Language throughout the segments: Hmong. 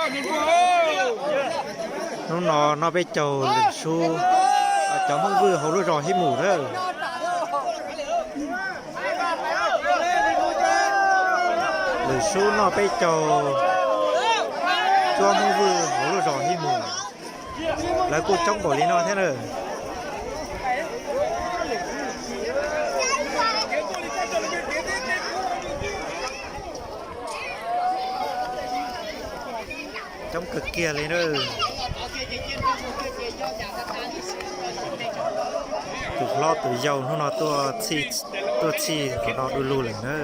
Hnub no noj peb caug lwm sub, cov Hmoob Vwj hauv lub zos Hib Mus na. Lwm sub noj peb caug cuab Hmoob Vwj hauv lub zos Hib Mus. Lawv kuj coob npaum li no thiab na. Coob kawg kiag li na. Tus hlob tus yau hnub no tuaj txhij qhov no du lug lawm na.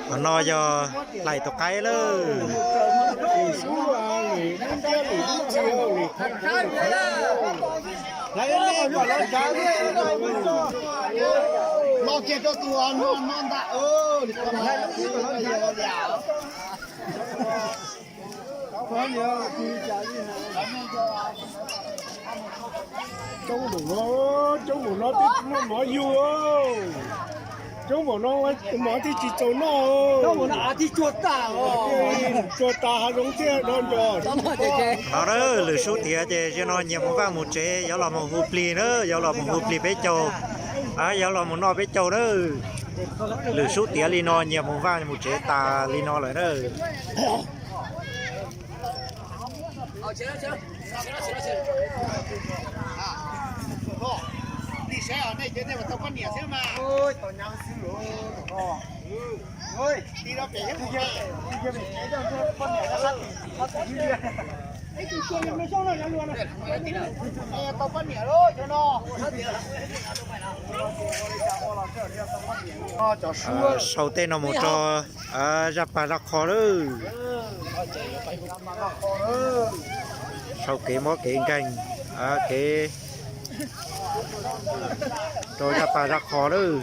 Qhov no yog hlais tus qaib lawm. Los kiag rau tus no no ntag. Coob npaum no, coob npaum no twb muaj mov yug. Coob npaum no, mov twb tsis txaus noj. Tsuag tas hav zoov thiab no nco. No na, lwm sub tiav ces zaum no nyias mus vaj mus tsev, yuav los mus hu plig na, yuav los mus hu plig peb caug, yuav los mus noj peb caug na. Lwm sub tiav li no nyias mus vaj mus tsev tas li no lawm na. Sau tej no mus rau zaj pag zaj qho lawm. Sau kev mob kev nkeeg, kev rau zaj pag zaj qho lawm.